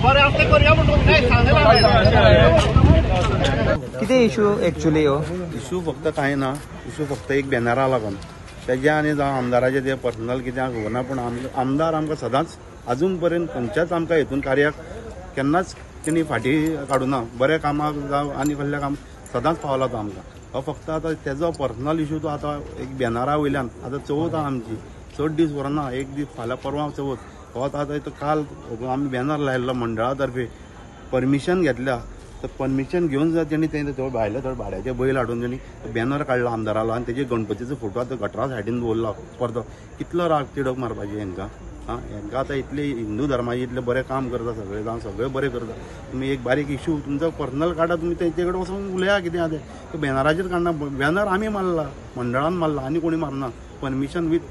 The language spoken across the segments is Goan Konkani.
बरें आसलें करया म्हणून काय सांगलें. कितें इशू एक्चुअली हो? इशू फक्त कांय ना, इशू फक्त एक बॅनरा लागून तेज्या आनी जावं आमदाराचें तें पर्सनल कितें खबर ना, पूण आमदार आमकां सदांच आजून पर्यंत खंयच्याच आमकां हितून कार्याक केन्नाच तेणी फाटीं काडूना. बऱ्या कामाक जावं आनी कसल्या काम सदांच पावला तो आमकां. हो फक्त आतां तेजो पर्सनल इशू तो आतां एक बॅनरा वयल्यान आतां चवथ आहा आमची, चड दीस उरना, एक दीस फाल्यां परवां चवथ. हो आतां काल आमी बॅनर लायिल्लो मंडळा तर्फे, परमिशन घेतल्या, तर परमिशन घेवन सुद्दां तेणी तें थोडे भायले थोडे भाड्याचे बैल हाडून तेणी बॅनर काडला आमदारालो आनी तेजे गणपतीचो फोटो आतां गटरा सायडीन दवरला परतो. कितलो राग तिडक मारपाची हेंकां. आं हेंकां आतां इतले हिंदू धर्माचे इतलें बरें काम करता सगळें, जावं सगळें बरें करता, तुमी एक बारीक इशू तुमचो पर्सनल काडा, तुमी तेंचे कडेन वचून उलया कितें आहा तें. बॅनराचेर काडना, बॅनर आमी मारला, मंडळान मारला, आनी कोणी मारना. परमिशन वीथ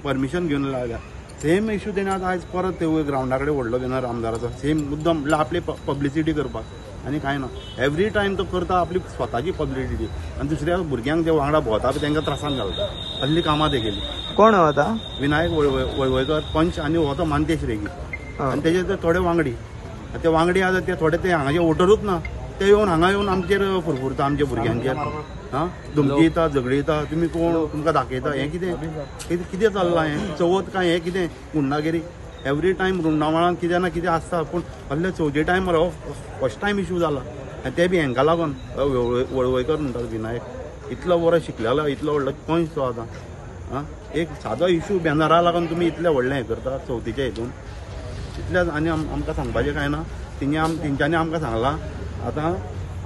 परमिशन घेवन लायल्या. सेम इशू तेणें आतां आयज परत ते ग्रावंडा कडेन व्हडलो बॅनर आमदाराचो सेम मुद्दम म्हणल्यार आपली पब्लिसिटी करपाक आनी कांय ना. एवरी टायम तो करता आपली स्वताची पब्लिसिटी आनी दुसऱ्या भुरग्यांक जे वांगडा भोंवता पळय तांकां त्रासान घालता. असली कामां ते केली. कोण हो आतां? विनायक वळवयकर पंच आनी हो तो मानतेश रेगी आनी तेजे ते थोडे वांगडी. ते वांगडी आतां ते थोडे ते हांगाचे वोटरूच ना, ते येवन हांगा येवन आमचेर फुरफुरता, आमच्या भुरग्यांचेर आं धमकी दिता, झगडी दिता, तुमी कोण तुमकां दाखयता. हें कितें कितें चल्लां हें चवथ काय हें कितें गुंडागिरी? एवरी टायम रुंडामळान कितें ना कितें आसता, पूण असले चवथी टायमार हो फर्स्ट टायम इशू जाला आनी ते बी हेंकां लागून. वळवयकर म्हणटा विनायक इतलो बरो शिकलेलो, इतलो व्हडलो पंच तो आतां. आं एक सादो इशू बॅनरा लागून तुमी इतलें व्हडलें हें करता चवथीच्या हितून इतलें. आनी आमकां सांगपाचें कांय ना, तेंच्यांनी आमकां सांगलां आतां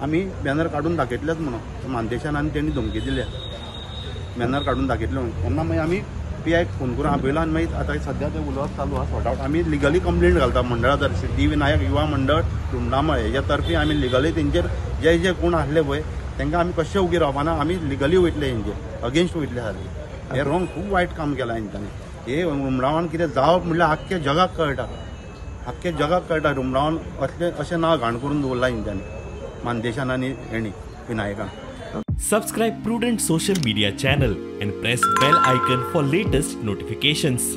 आमी बॅनर काडून दाखयतलेच म्हणून मानदेशान आनी तेणी धमकी दिल्या बॅनर काडून दाखयतले म्हणून. तेन्ना मागीर आमी पी आयक फोन करून आपयला आनी मागीर आतां सद्या तें उलोवप चालू आहा सॉर्ट आवट. आमी लिगली कंप्लेंट घालता मंडळा तर्फे, सिद्धिविनायक युवा मंडळ रुंडामळ हेज्या तर्फे आमी लिगली तेंचेर जे जे कोण आसले पळय तांकां आमी कशें उगी रावपाना, आमी लिगली वयतले हेंचेर अगेन्स्ट वयतले सारकें. हें रोंग खूब वायट काम केलां हेंच्यांनी. हे रुमडावन कितें जावप म्हणल्यार आख्ख्या जगाक कळटा, आख्ख्या जगाक कळटा रुमडावन असलें अशें नांव घाण करून दवरलां हेंच्यांनी मानदेशान आनी हेणी विनायकान. Subscribe Prudent Social Media channel and press bell icon for latest notifications.